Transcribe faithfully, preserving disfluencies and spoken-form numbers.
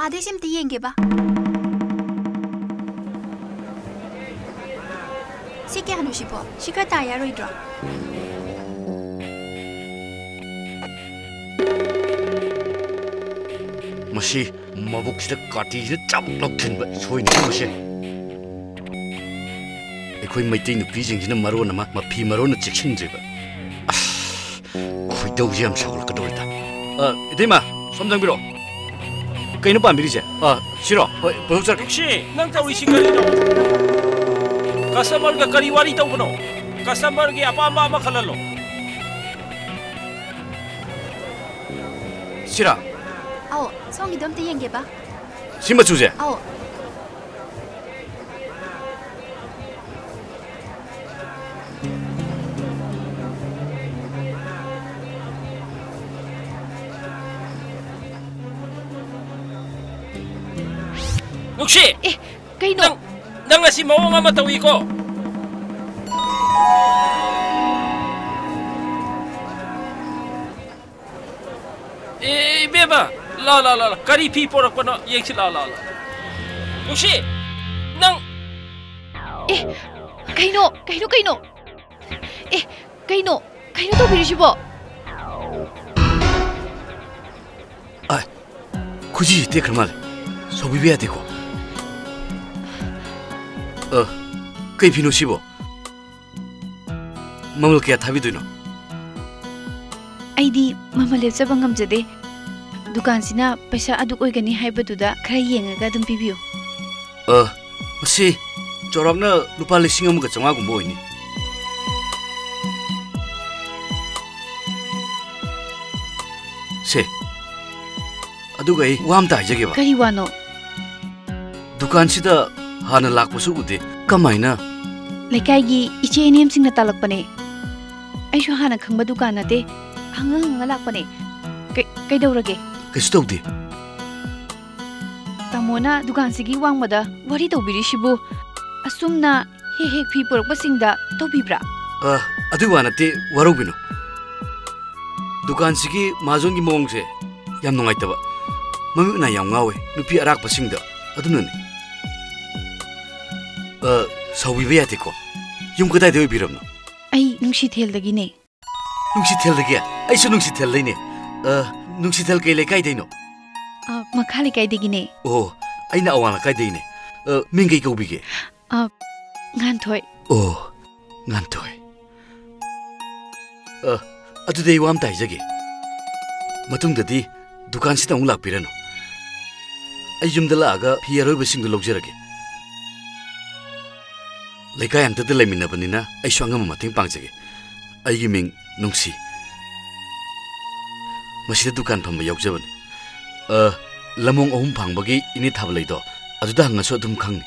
ꯑꯥꯗꯩ ꯁꯤ ꯑꯝꯇ ꯌꯦꯡꯒꯦꯕ꯫ ꯁꯤ ꯀꯌꯥꯅꯣ ꯁꯤꯕꯣ? ꯁꯤ ꯈꯔ ꯇꯥ ꯌꯥꯔꯣꯏꯗ꯭ꯔꯣ? ꯃꯁꯤ ꯃꯕꯨꯛꯁꯤꯗ ꯀꯥꯇꯤꯁꯤꯅ ꯆꯥꯕꯛ ꯂꯧꯊꯤꯟꯕ ꯁꯣꯏꯅꯤ ꯃꯁꯦ꯫ ꯑꯩꯈꯣꯏ ꯃꯩꯇꯩ ꯅꯨꯄꯤꯁꯤꯡꯁꯤꯅ ꯃꯔꯣꯟ ꯑꯃ ꯃꯐꯤ ꯃꯔꯣꯟꯅ ꯆꯦꯛꯁꯤꯟꯗ꯭ꯔꯤꯕ꯫ ꯑꯁ, ꯈꯣꯏꯗꯧꯁꯦ ꯌꯥꯝ ꯁꯥꯎꯒꯠꯂꯛꯀꯗꯧꯔꯦꯗ꯫ ꯑ, ꯏꯇꯩꯃ, ꯁꯣꯝ ꯆꯪꯕꯤꯔꯣ꯫ ꯀꯩꯅꯣ ꯄꯥꯝꯕꯤꯔꯤꯁꯦ? ꯑ, ꯁꯤꯔꯣ? ꯍꯣꯏ, ꯄꯨꯊꯣꯛꯆꯔꯛꯀꯦ꯫ ꯅꯨꯡꯁꯤ, ꯅꯪ ꯇꯧꯔꯤꯁꯤ ꯀꯔꯤꯅꯣ? ꯀꯁꯇꯃꯔꯒ ꯀꯔꯤ ꯋꯥꯔꯤ ꯇꯧꯕꯅꯣ? ꯀꯁꯇꯃꯔꯒꯤ ꯑꯄꯥꯝꯕ ꯑꯃ ꯈꯜꯍꯜꯂꯣ꯫ ꯁꯤꯔꯥ? ꯑꯧ, ꯁꯣꯝꯒꯤꯗꯣ ꯑꯝꯇ ꯌꯦꯡꯒꯦꯕ꯫ ꯁꯤ ꯃꯆꯨꯁꯦ? ꯑꯧ꯫ ꯅꯨꯡꯁꯤ! ꯑꯦ, ꯀꯩꯅꯣ? ꯅꯪ, ꯅꯪ ꯑꯁꯤ ꯃꯑꯣꯡ ꯑꯃ ꯇꯧꯏꯀꯣ? ꯑꯦ, ꯏꯕꯦꯝꯃ, ꯂꯥ, ꯂꯥ, ꯂꯥ, ꯂꯥ, ꯀꯔꯤ ꯐꯤ ꯄꯣꯔꯛꯄꯅꯣ? ꯌꯦꯡꯁꯤ, ꯂꯥ, ꯂꯥ, ꯂꯥ꯫ ꯅꯨꯡꯁꯤ, ꯅꯪ! ꯑꯦ, ꯀꯩꯅꯣ? ꯀꯩꯅꯣ, ꯀꯩꯅꯣ? ꯑꯦ, ꯀꯩꯅꯣ? ꯀꯩꯅꯣ ꯇꯧꯕꯤꯔꯤꯁꯤꯕꯣ? ꯑꯥꯏ, ꯈꯨꯖꯤꯁꯤ ꯇꯦꯛꯈ꯭ꯔ ꯃꯥꯜꯂꯦ꯫ ꯁꯥꯎꯕꯤꯕ ꯌꯥꯗꯦꯀꯣ꯫ ꯑ, ꯀꯩ ꯐꯤꯅꯣ ꯁꯤꯕꯣ? ꯃꯃꯜ ꯀꯌꯥ ꯊꯥꯕꯤꯗꯣꯏꯅꯣ? ꯑꯩꯗꯤ ꯃꯃꯜ ꯂꯦꯞꯆꯕ ꯉꯝꯖꯗꯦ꯫ ꯗꯨꯀꯥꯟꯁꯤꯅ ꯄꯩꯁꯥ ꯑꯗꯨꯛ ꯑꯣꯏꯒꯅꯤ ꯍꯥꯏꯕꯗꯨꯗ ꯈꯔ ꯌꯦꯡꯉꯒ ꯑꯗꯨꯝ ꯄꯤꯕꯤꯌꯨ꯫ ꯑ, ꯃꯁꯤ ꯆꯥꯎꯔꯥꯛꯅ ꯂꯨꯄꯥ ꯂꯤꯁꯤꯡ ꯑꯃꯒ ꯆꯥꯝꯃꯉꯥꯒꯨꯝꯕ ꯑꯣꯏꯅꯤ꯫ ꯁꯦ, ꯑꯗꯨꯒ ꯑꯩ ꯋꯥ ꯑꯝꯇ ꯍꯥꯏꯖꯒꯦꯕ꯫ ꯀꯔꯤ ꯋꯥꯅꯣ? ꯗꯨꯀꯥꯟꯁꯤꯗ ꯍꯥꯟꯅ ꯂꯥꯛꯄꯁꯨ ꯎꯗꯦ꯫ ꯀꯃꯥꯏꯅ? ꯂꯩꯀꯥꯏꯒꯤ ꯏꯆꯦ ꯏꯅꯦꯝꯁꯤꯡꯅ ꯇꯥꯛꯂꯛꯄꯅꯦ꯫ ꯑꯩꯁꯨ ꯍꯥꯟꯅ ꯈꯪꯕ ꯗꯨꯀꯥꯟ ꯅꯠꯇꯦ꯫ ꯍꯪꯉ ꯍꯪꯉ ꯂꯥꯛꯄꯅꯦ꯫ ꯀꯩ-, ꯀꯩꯗꯧꯔꯒꯦ? ꯀꯩꯁꯨ ꯇꯧꯗꯦ꯫ ꯇꯥꯃꯣꯅ ꯗꯨꯀꯥꯟꯁꯤꯒꯤ ꯋꯥꯡꯃꯗ ꯋꯥꯔꯤ ꯇꯧꯕꯤꯔꯤꯁꯤꯕꯨ ꯑꯁꯨꯝꯅ ꯍꯦꯛ ꯍꯦꯛ ꯐꯤ ꯄꯨꯔꯛꯄꯁꯤꯡꯗ ꯇꯧꯕꯤꯕ꯭ꯔꯥ? ꯑ, ꯑꯗꯨꯒꯤ ꯋꯥ ꯅꯠꯇꯦ, ꯋꯥꯔꯧꯕꯤꯅꯨ꯫ ꯗꯨꯀꯥꯟꯁꯤꯒꯤ ꯃꯍꯥꯖꯣꯟꯒꯤ ꯃꯑꯣꯡꯁꯦ ꯌꯥꯝ ꯅꯨꯡꯉꯥꯏꯇꯕ꯫ ꯃꯃꯤꯠ ꯃꯅꯥ ꯌꯥꯝ ꯉꯥꯎꯋꯦ ꯅꯨꯄꯤ ꯑꯔꯥꯛꯄꯁꯤꯡꯗ, ꯑꯗꯨꯅꯅꯦ꯫ ꯑ, ꯁꯥꯎꯕꯤꯕ ꯌꯥꯗꯦꯀꯣ꯫ ꯌꯨꯝ ꯀꯗꯥꯏꯗ ꯑꯣꯏꯕꯤꯔꯕꯅꯣ? ꯑꯩ ꯅꯨꯡꯁꯤꯊꯦꯜꯗꯒꯤꯅꯦ꯫ ꯅꯨꯡꯁꯤꯊꯦꯜꯗꯒꯤ? ꯑꯩꯁꯨ ꯅꯨꯡꯁꯤꯊꯦꯜꯗꯩꯅꯦ꯫ ꯑ, ꯅꯨꯡꯁꯤꯊꯦꯜ ꯀꯩ ꯂꯩꯀꯥꯏꯗꯩꯅꯣ? ꯑ, ꯃꯈꯥ ꯂꯩꯀꯥꯏꯗꯒꯤꯅꯦ꯫ ꯑꯣ, ꯑꯩꯅ ꯑꯋꯥꯡ ꯂꯩꯀꯥꯏꯗꯩꯅꯦ꯫ ꯑ, ꯃꯤꯡ ꯀꯩ ꯀꯧꯕꯤꯒꯦ? ꯑ, ꯉꯥꯟꯊꯣꯏ꯫ ꯑꯣ, ꯉꯥꯟꯊꯣꯏ꯫ ꯑ, ꯑꯗꯨꯗꯤ ꯑꯩ ꯋꯥ ꯑꯝꯇ ꯍꯥꯏꯖꯒꯦ꯫ ꯃꯇꯨꯡꯗꯗꯤ ꯗꯨꯀꯥꯟꯁꯤꯗ ꯑꯃꯨꯛ ꯂꯥꯛꯄꯤꯔꯅꯨ꯫ ꯑꯩ ꯌꯨꯝꯗ ꯂꯥꯛꯑꯒ ꯐꯤ ꯑꯔꯣꯏꯕꯁꯤꯡꯗꯨ ꯂꯧꯖꯔꯒꯦ꯫ ꯂꯩꯀꯥꯏ ꯑꯝꯇꯗ ꯂꯩꯃꯤꯟꯅꯕꯅꯤꯅ ꯑꯩꯁꯨ ꯑꯉꯝꯕ ꯃꯇꯦꯡ ꯄꯥꯡꯖꯒꯦ꯫ ꯑꯩꯒꯤ ꯃꯤꯡ ꯅꯨꯡꯁꯤ꯫ ꯃꯁꯤꯗ ꯗꯨꯀꯥꯟ ꯐꯝꯕ ꯌꯥꯎꯖꯕꯅꯤ꯫ ꯑ, ꯂꯃꯣꯡ ꯑꯍꯨꯝ ꯐꯥꯡꯕꯒꯤ ꯏꯅꯦ ꯊꯥꯕ ꯂꯩꯗꯣ, ꯑꯗꯨꯗ ꯍꯪꯉꯁꯨ ꯑꯗꯨꯝ ꯈꯪꯅꯤ꯫